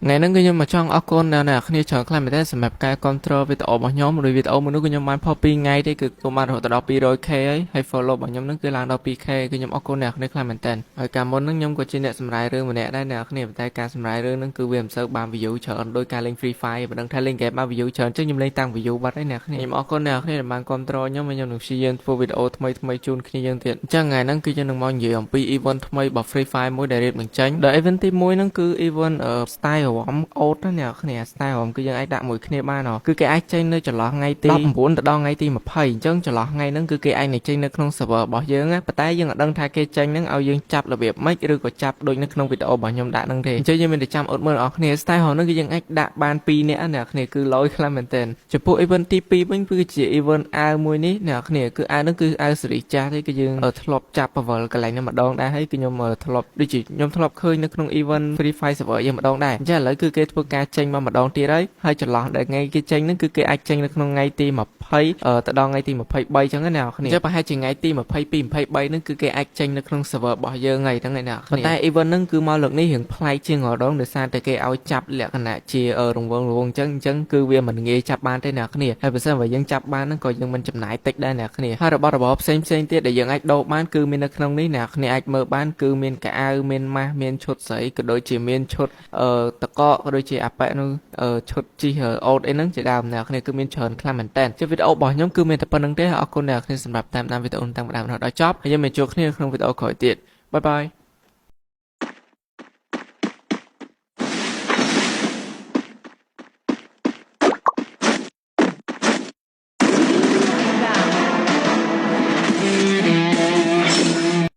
ថ្ងៃហ្នឹងគឺខ្ញុំមកចង់អរគុណដល់អ្នកគ្នាច្រើនខ្លាំងមែនទែនសម្រាប់ការគ្រប់គ្រងវីដេអូរបស់ខ្ញុំឬវីដេអូមួយនោះគឺខ្ញុំបានផុស2ថ្ងៃទេគឺទទួលបានរហូតដល់ 200K ហើយហើយ follow របស់ខ្ញុំហ្នឹងគឺឡើងដល់ 2K គឺខ្ញុំអរគុណអ្នកគ្នាខ្លាំងមែនទែនហើយកាលមុនហ្នឹងខ្ញុំក៏ជាអ្នកសម្រាយរឿងម្នាក់ដែរអ្នកគ្នាប៉ុន្តែការសម្រាយរឿងហ្នឹងគឺវាមិនសូវបាន view ច្រើនដោយការលេង Free Fire មិនដឹងថាលេងហ្គេមបាន view ច្រើនចឹងខ្ញុំលេងតាំង view បាត់ហើយអ្នកគ្នាខ្ញុំអរគុណអ្នកគ្នាដែលបានគ្រប់គ្រងខ្ញុំហើយខ្ញុំនឹងព្យាយាមធ្វើវីដេអូថ្មីថ្មីជូនគ្នាយើងទៀតអញ្ចឹងថ្ងៃហ្នឹងគឺយើងនឹងមកនិយាយអំពី event ថ្មីរបស់ Free Fire មួយដែលរៀបនឹងចេញដែល event ទី1ហ្នឹងគឺ event style រំអូតណាអ្នកគ្នា style រំគឺយើងអាចដាក់មួយគ្នាបានហ៎គឺគេអាចចេញនៅចន្លោះថ្ងៃទី19ទៅដល់ថ្ងៃទី20អញ្ចឹងចន្លោះថ្ងៃហ្នឹងគឺគេអាចនឹងចេញនៅក្នុង server របស់យើងណាប៉ុន្តែយើងអត់ដឹងថាគេចេញហ្នឹងឲ្យយើងចាប់របៀបម៉េចឬក៏ចាប់ដូចនៅក្នុងវីដេអូរបស់ខ្ញុំដាក់ហ្នឹងទេអញ្ចឹងយើងមានតែចាំអត់មើលអ្នកគ្នា style ហ្នឹងគឺយើងអាចដាក់បាន2នាក់អ្នកគ្នាគឺលយខ្លាំងមែនទែនចំពោះ event ទី2វិញគឺជា event អាវមួយនេះអ្នកគ្នាគឺអាវហ្នឹងគឺអាវសេរីចាស់ទេគឺយើងធ្លាប់ចាប់ពវល់កន្លែងហ្នឹងម្ដងដែរហើយគឺខ្ញុំធ្លាប់ដូចជាខ្ញុំធ្លាប់ឃើញនៅក្នុង event Free Fire server យើងម្ដងដែរអញ្ចឹងឥឡូវគឺគេធ្វើការចេញមកម្ដងទៀតហើយហើយចន្លោះដែលថ្ងៃគេចេញហ្នឹងគឺគេអាចចេញនៅក្នុងថ្ងៃទី20ទៅដល់ថ្ងៃទី23អញ្ចឹងណាអ្នកគ្នាអញ្ចឹងប្រហែលជាថ្ងៃទី22 23ហ្នឹងគឺគេអាចចេញនៅក្នុង server របស់យើងហើយហ្នឹងឯអ្នកគ្នាប៉ុន្តែ event ហ្នឹងគឺមកលើកនេះរៀងប្លែកជាងរដងដោយសារតែគេឲ្យចាប់លក្ខណៈជារង្វង់រង្វង់អញ្ចឹងអញ្ចឹងគឺវាមិនងាយចាប់បានទេអ្នកគ្នាហើយបើសិនបើយើងចាប់បានហ្នឹងក៏យើងមិនចំណាយតិចដែរអ្នកគ្នាហើយរបស់របរផ្សេងផ្សេងទៀតដែលយើងអាចដូរបានគឺមាននៅក្នុងនេះអ្នកគ្នាអាចមើលបានគឺមានកៅអៅមានម៉ាស់មានឈុតស្រីក៏ដូចជាមានឈុតអឺតកកក៏ដូចជាអាប៉ែនោះឈុតជីអូតអីហ្នឹងជាដើមអ្នកគ្នាគឺមានច្រើនខ្លាំងមែនតើជាវីដេអូរបស់ខ្ញុំគឺមានតែប៉ុណ្្នឹងទេអរគុណអ្នកគ្នាសម្រាប់តាមដានវីដេអូតាំងពីដើមរហូតដល់ចប់ហើយយើងមកជួបគ្នាក្នុងវីដេអូក្រោយទៀត bye bye.